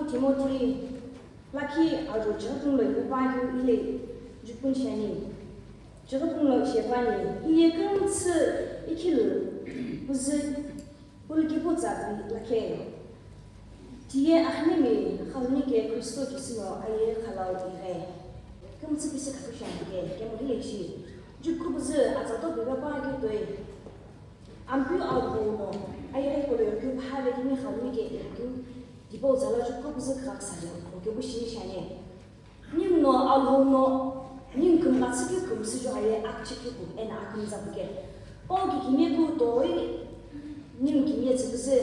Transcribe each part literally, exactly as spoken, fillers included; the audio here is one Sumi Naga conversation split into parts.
Timothy lakhi ajo chighi punglo ipi pa keu ile jupun shani. Chighi punglo ishi pani. Iye kümtsü ikhilu kuzü ulkipu tsa pi lakhe. Tiye ahnemi khaluni ke Kristo Jisü no aye khalau ighe. Kümtsü pisi khakushan ke, kemu hile shi. Jukhu kuzü atsa to biba pa keu toi. Ampeu Alhou no ayeghi hipau lo irikeu phave kini khaluni ke irikeu, tipau zala jukhu kuzü khaksa je, okepu shini shani. Ningu no Alhou no, ningu kümgha tsükeu kümsüju aye akchekeu pu, eno akümza pu ke. Pau kikimiye pu toi, ningu kimiye tsü kuzü,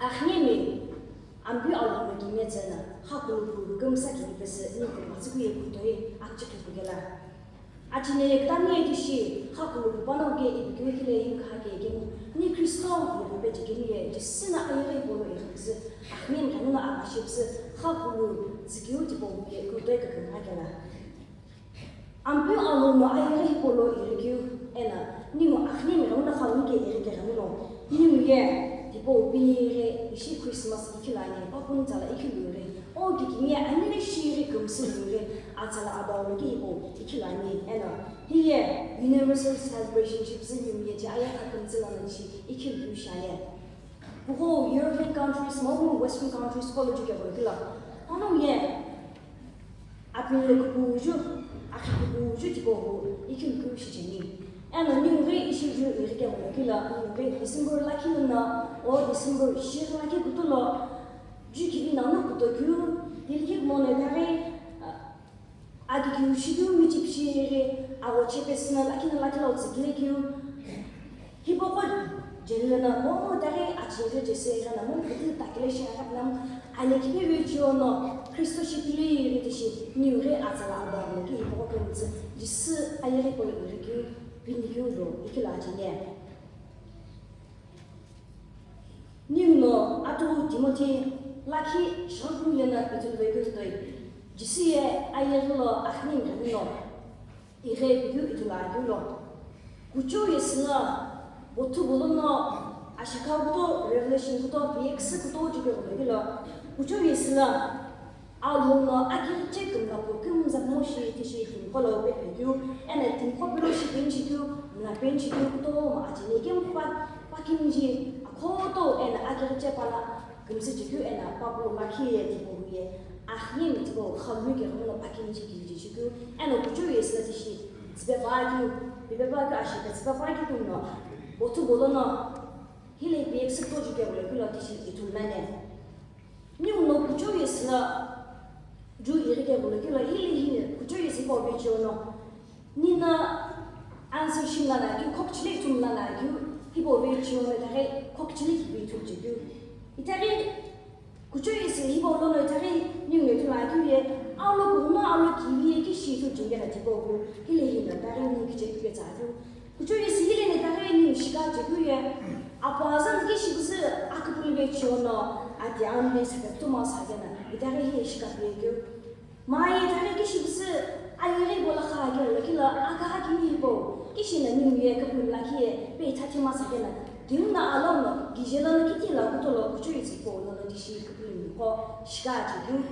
ahnemi, Ampeu Alhou no kimiye tsü na, khakulu pu kümsa kimi pesü, ningu kümgha tsükeu ye pu toi, akchekeu pu kela. Achine ye kütami ye tishi, khakulu pu panongu ke ipi keu kile him kha ke kemu, ni Kristo, ni pepe chekemi ye, Jisü na ayeghi hipau lo irikeu kuzü, ahnemi khangu no aghasheu kuzü, khakulu tsükeu tipau ye kutoi kükümgha kela. Ampeu Alhou no ayeghi hipau lo irikeu, eno, ningu ahnemi khangu no khaluni ke irikeu khangu no, ningu ye, tipau pini ghi, ishi Christmas ikhilu ani, papun tsala ikhilu ghi, o kikimiye anile shighi kümsülu ghi, atsala abau lo ke hipau ikhilu ani, eno, hiye, universal celebration shi püzü ningu ye je aye kha kümtsü lono shi ikhilu shani. Puho European countries, momu Western countries, college ke kula. Ano ye, Apinlo kupuju, akhi kupuju tipau hu, ikhilu keu shicheni. Eno ningu ghi ishi ju irikeu kilo, ningu ghi December lakhi lono, o December shighi lakhi kutulo, ju kivi nanu kuto keu, dilkhi mono itaghi, a, aki keu shidu michip shighi, awo chepe sina lakhi na lakhi lo tsikile keu. Hipaqo jeli lono momu itaghi achighi Jisü ighi na momu kuti takile shi aghi na alekhipe vecheo no Kristo shipili ighi tishi ningu ghi atsala abau lo ke hipaqo kümtsü Jisü ayeghi hipau lo irikeu pinikeu lo ikhilu acheni. Ningu no atughu Timothy lakhi shighi punglo no ithulu vekeu toi. Jisü ye ayeghi lo ahnemi khangu no. Ighi pikeu ithulu akeu lo. Kuchou yesü no, bothu bolo no, ashikha kuto, Revelation kuto, piyeküsü kuto jukeu lo kilo. Kuchou yesü no, Alhou no akighiche kümla pu kümza kumo shi tishi timiqo lo pepekeu, eno timiqo pelo shi penchikeu, mla penchikeu kutomo acheni kemu pa, pakimji, akhoto eno akighiche pala, Kümsü chekeu eno papu lakhi ye tipau ye, ahnemi tipau khalumi ke khangu no pakimji kije chekeu, eno kuchou yesü no tishi, tsüpe pa keu, pipe pa keu ashike tsüpe pa keu kümno, bothu bolo no, hile piyeküsü kuto jukeu lo kilo tishi ithulu nani. Ningu no kuchou yesü no, ju irikeu lo kilo, hile hile, kuchou yesü hipau vecheo no, Nino answer shi mla lakeu, khokchile ithulu mla lakeu, hipau vecheo no itaghi khokchile kivi ithulu chekeu. Itaghi kuchou yesü hipau lono itaghi ningu ithulu akeu ye, alo kuno alo kivi ye kishi ithulu chekeu na tipau keu, hile hino itaghi ningu kichekeu ye tsakeu. Kuchou yesü hile no itaghi ningu shika chekeu ye, apu azan kishi kuzü aküpülü vecheo no, ati amli sakeptuma sakena, itaghi hile shika piyekeu. Maye itaghi kishi püsü ayeghi hipau lo kha keu lo kilo, aka akimi hipau, kishi no ningu ye küpülü lakhi ye, pe ithathi masa kena, timi no alo no, kije lono kiti lo kuto lo kuchou yesü hipau lono tishi küpülü miqo, shika chekeu,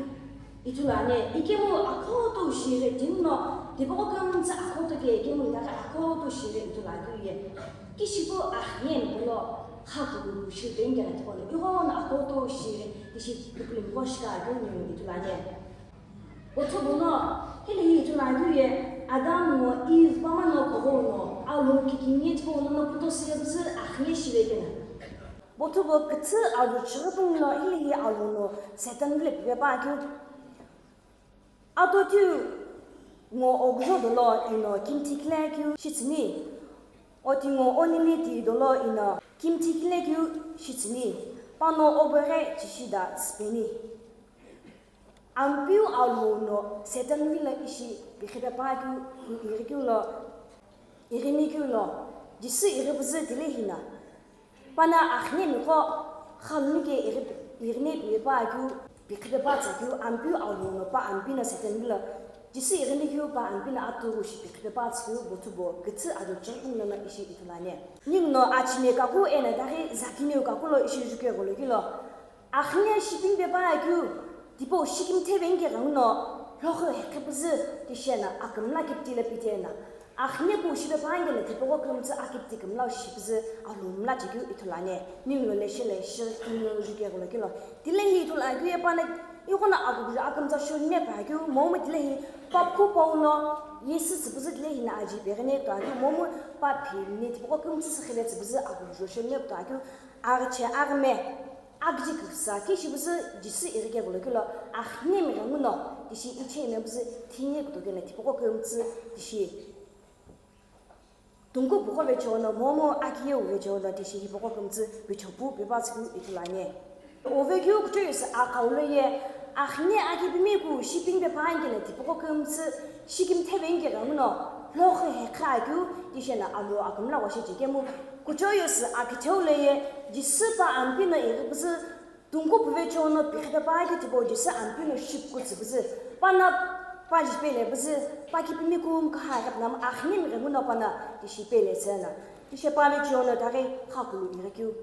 ithulu ani, ikemu akhoto shighi timi no, tipaqo kümtsü akhoto ke, ikemu itaghi akhoto shighi ithulu akeu ye, kishi pu ahnemi kulo, kha kulu kushi peni kena tipau lo, ighono akhoto shighi, tishi küpülü miqo shika keu ningu ithulu ani. Bothu bolo, hile hi ithulu akeu ye, Adam ngo Eve pamano kughengu no, Alhou kikimiye tipau lono kuto süye püzü akhne shive kena. Bothu bo kütsü alu chighi punglo hile hi Alhou no Satan vile pipe pa keu. Atotiu ngo ogujo dolo ino kimthi kile keu shitsüni. Oti ngo onini ti dolo ino kimthi kile keu shitsüni. Pano obeghe chishida tsüpeni. Ampeu Alhou no Satan vilo ishi pikhipe pa keu, ighi keu lo, ighini keu lo, Jisü ighi püzü tile hina. Pano akhne miqo khaluni ke ighi, ighini pipe pa keu, pikhipe pa tsa keu, Ampeu Alhou no pa Ampi no Satan vilo, Jisü ighini keu pa Ampi no atu ishi pikhipe pa tsa keu, bothu bo, kütsü ajo chighi punglo no ishi ithulu ani. Ningu no achine kaku eno itaghi zakiniu kaku lo ishi jukeu lo kilo. Axine shipini pepa akeu, tipau shikimthe veni ke ghenguno, lhokhu hekhe püzü, tishena akümla kiptila pitena. Axine pu shipe pangela tipaqo kümtsü akipti kümla shipüzü alumla chekeu ithulu ani. Ninguno leshele shirkino juke ghulo kilo. Tilehi ithulu akeu ye pana, ighona akukuju akümtsa shunne pa akeu, momu tilehi papkhu pauno, yesi tsüpüzü tilehi na aji peghene to akeu, momu paphi ni tipaqo kümtsü sü khile tsüpüzü akukuju shunne to akeu, aghiche aghime. Akiji küpsa, kishi püzü Jisü ighi keghulo kilo, axine mighenguno, tishi ichei mepüzü thini kutoke na tipaqo kümtsü, tishi. Tungku puqo vecheono, momu akiyeu vecheono, tishi hipaqo kümtsü, pichopu, pipatsü keu ithulu ani. Ovekeu kuchoyesü akhaulo ye, axine akipimi ku shipini pepa angela tipaqo kümtsü, shikimthe veni ke ghenguno, lhokhu hekhe akeu, tishena alo akümla washe chekemu, kuchoyesü akitheu le ye, Jisü pa ampino ighi püzü, Tungku puvecheono pikhipe pa keu tipau Jisü ampino shipuku tsüpüzü, pana pa jipele püzü, pa kipimi kum kaha ghepnam axine mighenguno pana tishi pele tsena. Tishi pa vecheono taghi khakulu ighikeu.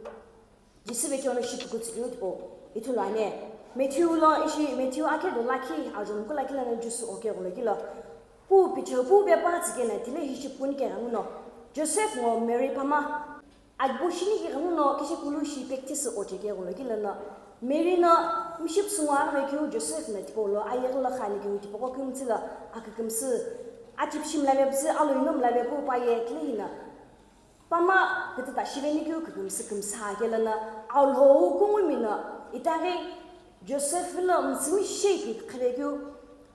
Jisü vecheono shipuku tsükeu tipau ithulu ani. Matthew lo ishi Matthew akhe do lakhi ajo muku lakhi lana jusu oke ghulo kilo. Pu picheu pu pepa tsükena tilehi shipukuni ke ghenguno. Joseph ngo Mary pama. Agibo shini ke ghenguno kishi kulu shi practice oche keghulo kilo no, Mary no mishi püsü ngo arüve keu Joseph no tipau lo ayeghi lo khani keu tipaqo kümtsü lo akükümsü, achipishi mlave püzü aloino mlave pu paye tilehi no, pama kütüta shiveni keu kükümsü kümsa kelo no, Alhou kungumi no, itaghi Joseph lo mütsümi shei pi khile keu,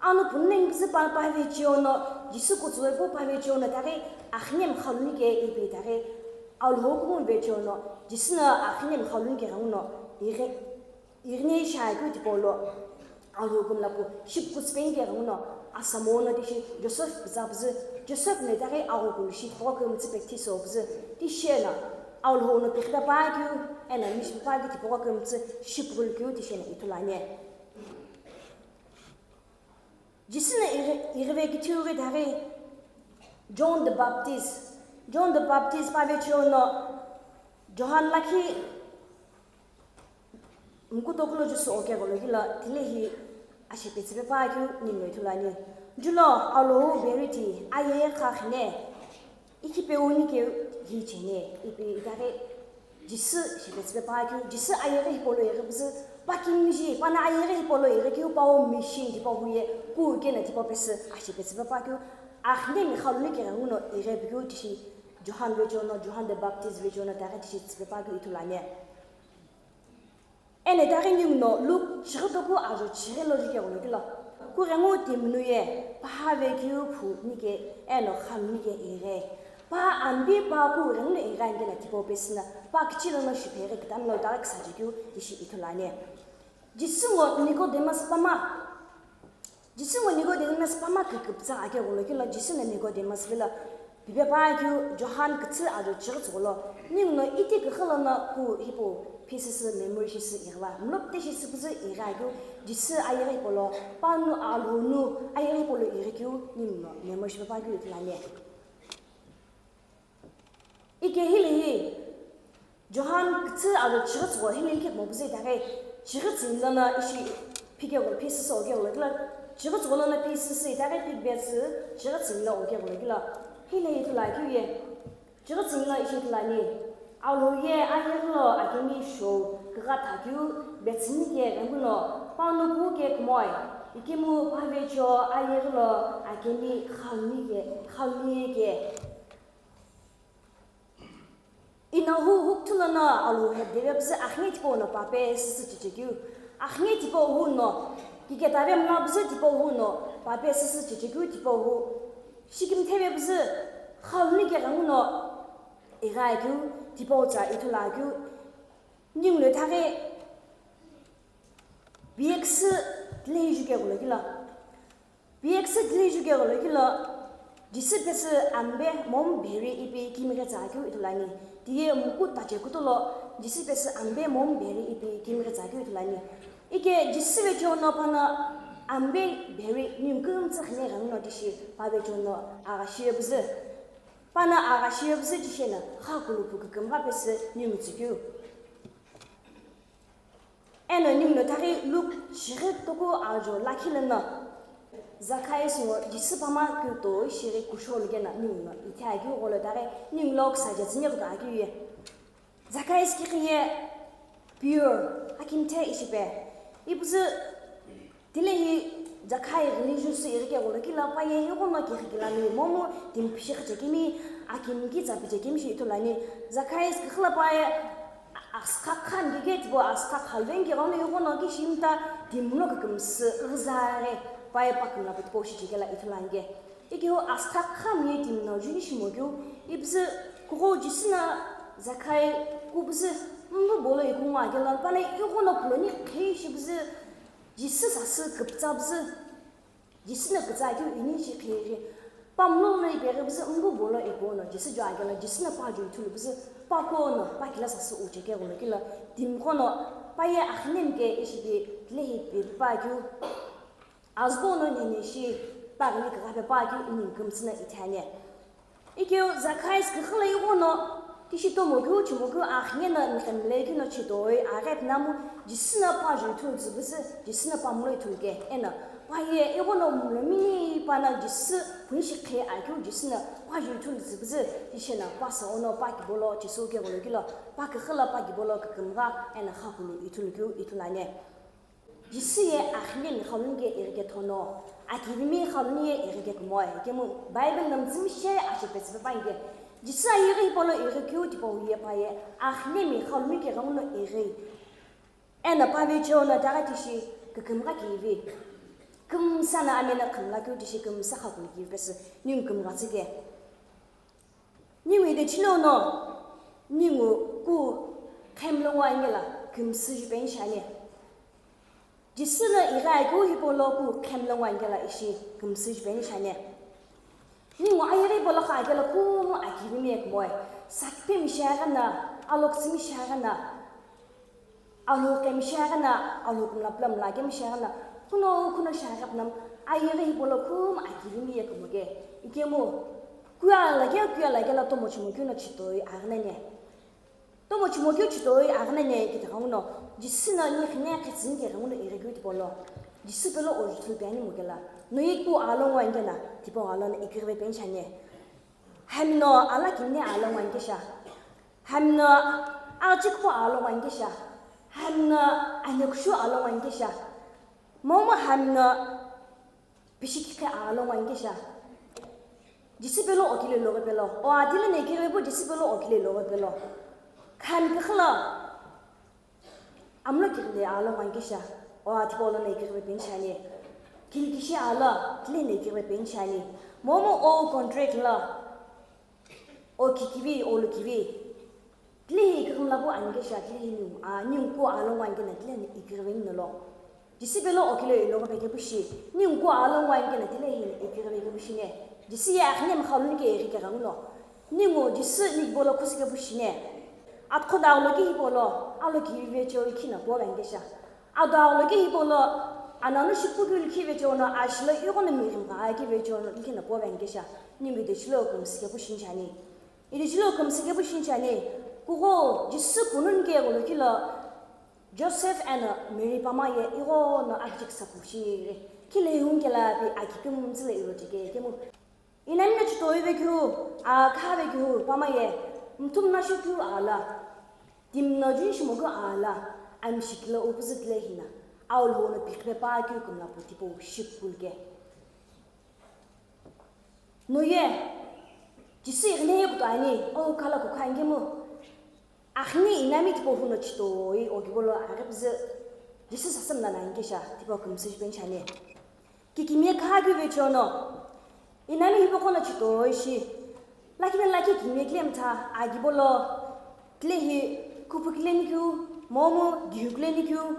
anu pununeng püzü pa, pa vecheono, Jisü kutsüwe pu pa vecheono taghi axine mkhaluni ke ipi taghi, Alhou kumu vecheono, Jisü no axine mkhaluni ke ghenguno, ighi, ighine shai keu tipau lo, Alhou kumla pu, shipuku tsüpeni ke ghenguno, asamono tishi, Joseph püzü püzü, Joseph no taghi agho kulu shi tipaqo kümtsü practice o püzü, tishena, Alhou no pikhipe pa keu, ena mishi pa keu tipaqo kümtsü, shipuku keu tishena ithulu ani. Jisü no ighi-, ighive kithiu ghi taghi John the Baptist. John the Baptist pa vecheono Johan lakhi muku tokulo jusu oke ghulo kilo tilehi ashepe tsüpe pa keu ningu ithulu ani. Julo Alhou veriti aye khakhine. Ikhi peuni keu hi chene, ipi itaghi Jisü shipetsüpe pa keu, Jisü ayeghi hipau lo ighi püzü, pa kingiji, pana ayeghi hipau lo ighi keu, pau mission tipau huye, ku kena tipau pesü ashipetsüpe pa keu, axine mkhaluni ke ghenguno ighi pi keu tishi, Johan vecheono, Johan the Baptist vecheono, taghi tishi tsüpe pa keu ithulu ani. Eno itaghi ninguno Luke chighi toku ajo chighi lo juke ghulo kilo. Kughengu timi nu ye, paha vekeu phu nike, eno khalu nike ighi. Pa ambi pa kughengu no ighi angela tipau pesü no, pa kichilo no shipeghi kitami no taghi kisa chekeu tishi ithulu ani. Jisü ngo Nicodemus pama. Jisü ngo Nicodemus pama küküpütsa ake ghulo kilo Jisü no Nicodemus vilo, pipe pa keu Johan kütsü ajo chighi tsügho lo, ninguno iti küxü lono ku hipau phisüsü memory shisü ighiva, mlopte shisü püzü ighi akeu, Jisü ayeghi hipau lo, panu Alhou nu ayeghi hipau lo ighi keu, ninguno memory shipe pa keu ithulu ani. Ike hilehi, Johan kütsü alo chighi tsügho hile ikhe kümopüzü itaghi, chighi tsüni lono ishi phike ghulo phisüsü oke ghulo kilo, chighi tsügho lono phisüsü itaghi phikbetsü chighi tsüni lo oke ghulo kilo, hilehi ithulu akeu ye, chighi tsüni lo ishi ithulu ani, Alhou ye ayeghi lo akemi shou kugha thakeu betsüni ke ghenguno, pau no pu ke kumoi, ikemu pa vecheono ayeghi lo akemi khauni ke, khauni ye ke. Ino hu hukuthu lono Alhou he deve püzü axine tipau no pape süsü chechekeu. Axine tipau hu no, kiketave mla püzü tipau hu no, pape süsü chechekeu tipau hu. Shikimtheve püzü, khauni ke ghenguno, ighi akeu, tipau tsa ithulu akeu. Ninguno itaghi, biyeküsü tilehi juke ghulo kilo. Biyeküsü tilehi juke ghulo kilo, Jisü pesü ambe momu Mary ipi kimighi tsa akeu ithulu ani. Tiye muku tache kutulo, Jisü pesü ambe momu Mary ipi kimighi tsa akeu ithulu ani. Ike Jisü vecheono pano ambe Mary ningu kümtsü xine ghenguno tishi pa vecheono agha shiye püzü. Pano agha shiye püzü tishena, kha kulupu kükümgha pesü ningu tsükeu. Eno ninguno taghi Luke shighi toku ajo lakhi lono Zacchaeus ngo Jisü pama keu toi shighi kushou lo keno ninguno ithe akeu gholo taghi ningu lo kusaje tsüni kuto akeu ye. Zacchaeus kikhi ye pure, akimthe ishi pi. Ipuzü tilehi Zakai religious irike gholo kilo paye ighono kikhi kilani momu timi pishi khichekimi, akimi ki tsa pichekimi shi ithulu ani. Zacchaeus kikhi lo paye a-, askha khan kike tipau askha khalveni kighono ighono ki shimta timi lo kükümsü ghizare paye pa kümla pu tipau shichekela ithulu ani ke. Ikeu askha khami ye timi no juni shimokeu, ipuzü kugho Jisü no Zakai kupuzü mlu bolo ikungu akelo, pano ighono puloni khei shipuzü Jisü sasü küpütsa puzü, Jisü no kütsa akeu ini shi khei ri. Pa mlu no ipeghi puzü mlu bolo ikuno Jisü jo akelo, Jisü no pa jo ithulu puzü, pa kuno, pa kila sasü uche ke gholo kilo, timi ghono, paye akhine mike ishi pi tilehi pi pa keu. Azübo no nene shi paghili kighape pa keu ini kümsü no ithe ani. Ikeu Zacchaeus kikhi lo ighono tishi tomo keu chimo keu akhine no mkemle keu no chitoi aghi pinamu Jisü no pa jo ithulu tsüpüzü, Jisü no pa mlo ithulu ke, eno paye ighono mlo mini pano Jisü punishi khe akeu Jisü no pa jo ithulu tsüpüzü, tishi no pa sa ono pa kibolo Jisü ke gholo kilo, pa kikhi lo pa kibolo kükümgha eno khakulu ithulu keu ithulu ani. Jisü ye akhine mi khaluni ke ighike thono, akivimi khaluni ye ighike kumoe, kemu Bible no mtsümishe ache petsüpe panike. Jisü ayeghi hipau lo ighikeu tipau ye paye, akhine mi khaluni ke ghenguno ighi. Eno pa vecheo no taghi tishi kükümgha kivi. Kümsa no ame no khümla keu tishi kümsa khakulu kivi pesü, ningu kümgha tsüke. Ningu ide chilo no, ningu ku khemlo ngo angela kümsü ju peni shani. Jisü no ighi akeu hipau lo ku khemlo ngo angela ishi kümsü ju peni shani. Ningu ayeghi hipau lo kha akelo kumo akivimi ye kumoe. Sakipemi shiaghi no, alokütsümi shiaghi no. Alhou kemi shiaghi no, alhou kümla pula mla kemi shiaghi no, kuno kuno shiaghi pünamu, ayeghi hipau lo kumo akivimi ye kumo ke. Ikemu, kuya lage, kuya lage lo tomo chimo keu no chitoi aghi nani. Tomo chimo keu chitoi aghi nani, kitighenguno, Jisü no ni khine khetsüni ke ghenguno ighikeu tipau lo. Jisü pelo oju thulu pi ani mokela. No ye ku alo ngo angena, tipau alo no ikirve peni shani. Hami no ala kimne alo ngo angikesha. Hami no aghachiküpü alo ngo angikesha. Hami no anekushu alo ngo angikesha. Momu hami no pishikikhe alo ngo angikesha. Jisü pelo okile loghi pelo. O adile no ikirve pu Jisü pelo okile loghi pelo. Khami kikhi lo. Amlo kighile alo ngo angikesha, o atipau lo no ikighive peni shani. Kilikishi alo, tile no ikighive peni shani. Momu o contract lo, o kikivi, o lukivi. Tile hi ikighimla pu angikesha, tile hi ningu, a, ningu ku alo ngo angikena, tile no ikighiveni no lo. Jisü pelo okile iloghi pe kepu shi, ningu ku alo ngo angikena, tile hi no ikighive kepu shine. Jisü ye akhine mi khaluni ke ighike ghenguno. Ningu Jisü ni hipau lo khusi kepu shine. Atqo daghulo ki hipau lo, alo kivi vecheo ikhi no po vengikesha. Adaghulo ki hipau lo, anano shipu keu likhi vecheo no, ashilo ighono mighimgha aki vecheo no ikhi no po vengikesha. Ningu ide chilo kümsü kepu shini shani. Ide chilo kümsü kepu shini shani. Kugho Jisü pununi ke gholo kilo, Joseph eno Mary pama ye ighono akicheksa pu shire. Kile hungkela pi aki kümtsü le iro cheke kemu. Inami no chitoi vekeu, a, kha vekeu, pama ye, mthumna shokeu ala, timi no juni shimokeu ala, ami shikilo upuzü tile hina, aulho no pikhipe pa keu kümla pu tipau shikulu ke. No ye, Jisü ighine ye kuto ani, o khala kukha angemu. Akhini inami tipau huno chitoi, okibo lo aghi püzü, Jisü sasü mla no angikesha, tipau kümsü ju peni shani. Kikimiye kha keu vecheo no, inami hipaqo no chitoi shi, lakhi no lakhi kimiye kile mtha, agibo lo, tile hi, kupu kile nikeu, momu, gihu kile nikeu.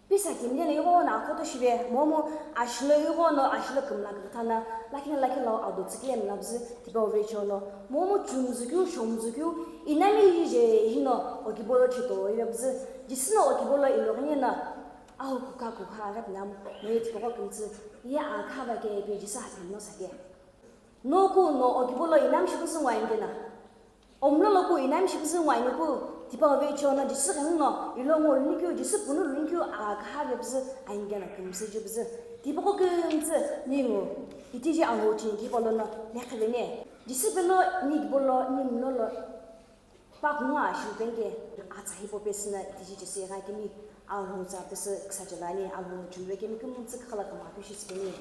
Pisa kimile no ighono akhoto shive, momu ashilo ighono ashilo kümla küküthana, lakhi no lakhi lo ado tsükile mla püzü tipau vecheo no, momu chumzükeu, shomzükeu, inami hije hino okibo lo chitoi ve püzü, Jisü no okibo lo iloghine no, au kukha kukha aghi pinamu, no ye tipaqo kümtsü, ye akha va ke pe Jisü aphemno sake. No ku no okibo lo inami shipüzü ngo angikena. Omlo lo ku inami shipüzü ngo ani ku, Tipau vecheo no Jisü ghenguno ilo ngo lunikeu, Jisü punu lunikeu aa kaha vepüzü, aingena kümsü chepüzü. Tipaqo kümtsü ningu itiji Alhou cheni tipaulono neqhiveni. Jisü peno ni tipaulo ni mlolo pakungu aa shilu penike atsa hipau pesü no itiji Jisü ighi akemi Alhou tsa pesü küsa chelo ani, Alhou chumbe kemi kümtsü khala kümaphi shi tsüpeni.